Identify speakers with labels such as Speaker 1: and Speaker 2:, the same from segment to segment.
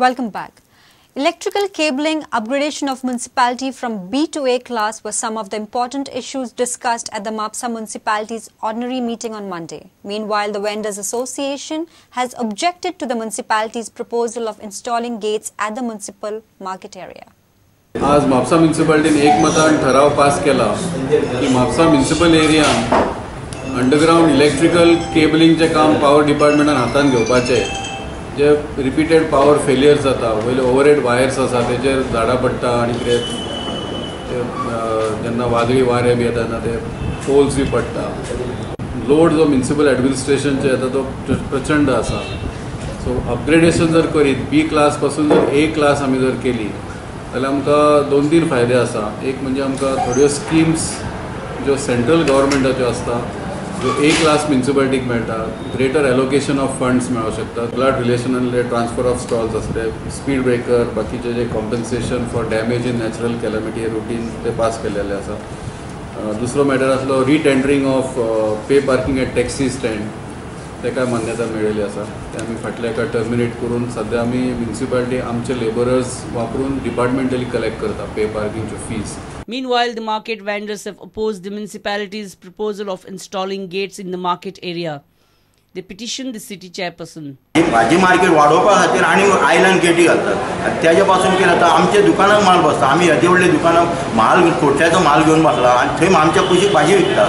Speaker 1: Welcome back. Electrical cabling, upgradation of municipality from B to A class were some of the important issues discussed at the Mapsa municipality's ordinary meeting on Monday. Meanwhile, the Vendors Association has objected to the municipality's proposal of installing gates at the municipal market area.
Speaker 2: आज म्हापसा म्युनिसिपालिटीन एकमतान ठराव pass केला की Mapusa municipal एरियान underground electrical केबलिंगचें काम power डिपार्टमेंटान हातान घेवपाचें. जे repeated power failure जाता, वयले overhead wires आसा तेजेर झाडां पडटा आनी कितें जेन्ना वादळी वारें बी येता तेन्ना ते पोल्स बी पडटा. लोड जो म्युनिसिपल एडमिनिस्ट्रेशनचेर येता तो प्रचंड आसा. सो अपग्रेडेशन जर करीत बी क्लास पासून जर ए क्लास आमी जर केली जाल्यार आमकां 2-3 फायदे आसा. एक म्हणजे आमकां थोड्यो स्किम्स ज्यो सेंट्रल गव्हर्मेंटाच्यो आसता जो ए क्लास म्युनिसिपालिटीक मेळटा, ग्रेटर एलोकेशन ऑफ फंड्स मेळोंक शकता. ब्लड रिलेशनांतले ट्रान्सफर ऑफ स्टॉल्स आसले, स्पीड ब्रेकर, बाकीचे जे compensation for damage in natural calamity hey routine ते पास केलेले आसा. दुसरो मॅटर आसलो retendering of pay parking at taxi stand, तेका मान्यता मेळिल्ली आसा. ते आमी फाटल्या एका टर्मिनेट करून सद्या आमी म्युनिसिपालिटी आमचे लेबरर्स वापरून डिपार्टमेंटली कलेक्ट करता pay पार्किंगच्यो fees.
Speaker 3: Meanwhile, the market vendors have opposed the municipality's proposal of installing gates in the market area. They petitioned the city chairperson.
Speaker 4: भाजी मार्केट वाडोवपा खातीर आनी आयलंड गेटी घालतात आनी तेजे पासून कितें जाता, आमच्या दुकानाक माल बसता. आमी येदे व्हडले दुकानाक माल खोट्याचो माल घेवन बसला आनी थंय आमच्या कुशीक भाजी विकता.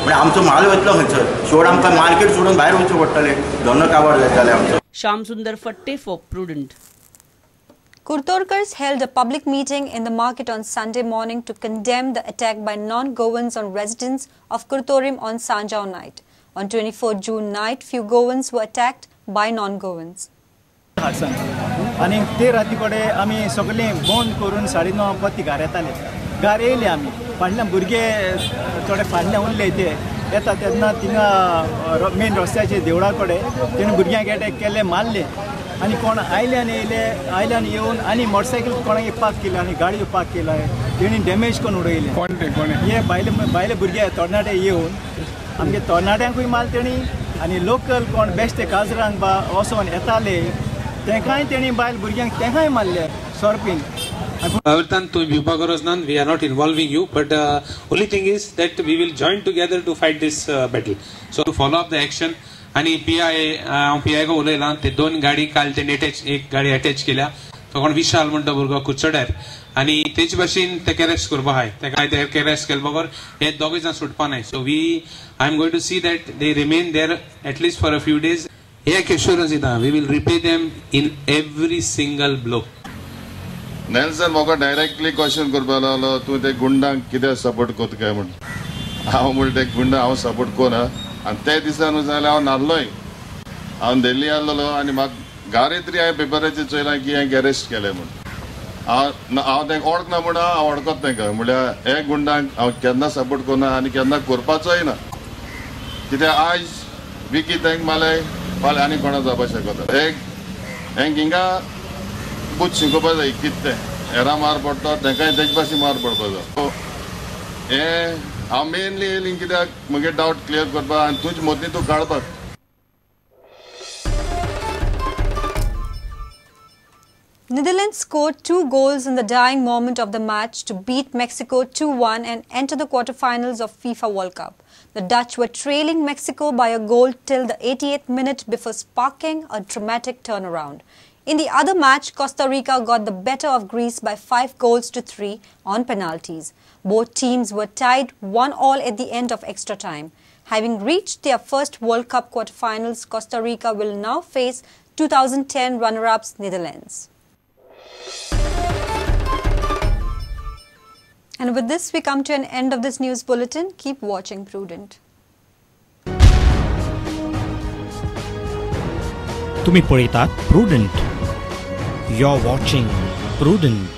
Speaker 4: म्हणजे आमचो माल वयतलो खंयसर, शेवट आमकां मार्केट सोडून भायर वचचें पडटलें, धंदो काबार जातले आमचो.
Speaker 3: Shyam Sundar Fatte for Prudent.
Speaker 1: Kurtorkars held a public meeting in the market on Sunday morning to condemn the attack by non-Goans on residents of Curtorim on Sanjao night. On 24 June night, few Goans were attacked by non-Goans.
Speaker 5: आनी ते राती कडेन आमी सगळें बंद करून 9:30 परती घरा येताले. घरा येयले आमी, फाटल्यान भुरगे थोडे फाटल्यान उरले ते येता तेन्ना थिंगा मेन रस्त्याचे देवळा कडेन तेणें भुरग्यांक एटॅक केले, मारले. आनी कोण आयले आनी येयले, आयले आनी येवन आनी मोटरसायकल कोणाक पार्क केल्या आनी गाडयो पार्क केल्या, तेणी डॅमेज करून उडयले. हे भायले भायले भुरगे तरणाटे येवन आमगे तरणाट्यांकूय माल तेणी आनी लोकल कोण बेश्टे काजरांक बा वचोन येताले तेंकांय तेणी बायल भुरग्यांक तेंकांय मारले सोरपीन.
Speaker 6: Avartan, tu भिवपा गरज ना, we are not involving you, but only thing is that we will join together to fight this battle. So to follow up the action. आनी पी I हांव पी I को उलयलां, ते 2 गाडी काल तेणी अटॅच, एक गाडी अटॅच केल्या, तो कोण विशाल म्हणटा भुरगो कुचड्यार, आनी तेचे भाशेन तेका अरेस्ट करपा आहाय. तेका अरेस्ट केले बगर हे दोगूय जाण सुटपा नाय. So I am going to see that they remain there at least for a few days. हे एक एश्योरन्स दिता, we will repay them in every single blow.
Speaker 7: Nelson म्हाका डायरेक्टली क्वेश्चन करपाक लागलो, तूं ते गुंडांक कित्याक सपोर्ट करता काय म्हण. हांव म्हणटा ते गुंडा हांव सपोर्ट कोना. आनी ते दिसा न्हू जाल्यार हांव न्हाल्लोय, हांव दिल्ली आसलेलो आनी म्हाका घारे तरी हांवें पेपराचेर चोयलां की हें अरेस्ट केलें म्हूण. हांव तांकां वळखना म्हूण हांव वळखत तांकां, म्हणल्यार हे गुंडांक हांव केन्ना सपोर्ट करना आनी केन्ना करपाचोय ना. कित्याक आयज विकी तांकां मारले, फाल्यां आनी कोणा जावपाक शकता. एक हेंक हिंगा बूथ शिकोवपा जाय कितें तें, हेरां मार पडटा तांकांय तेजे पासून मार पडपा जाय. हें हांव मेनली येयली कित्याक म्हगे डावट क्लियर करपाक आनी तुजे मदीं तूं काडपाक.
Speaker 1: Netherlands scored 2 goals in the dying moment of the match to beat Mexico 2-1 and enter the quarterfinals of FIFA World Cup. The Dutch were trailing Mexico by a goal till the 88th minute before sparking a dramatic turnaround. In the other match, Costa Rica got the better of Greece by 5-3 on penalties. Both teams were tied 1-1 at the end of extra time. Having reached their first World Cup quarterfinals, Costa Rica will now face 2010 runner-ups Netherlands. And with this, we come to an end of this news bulletin. Keep watching Prudent.
Speaker 8: तुम्ही पळयतात Prudent. You're watching Prudent.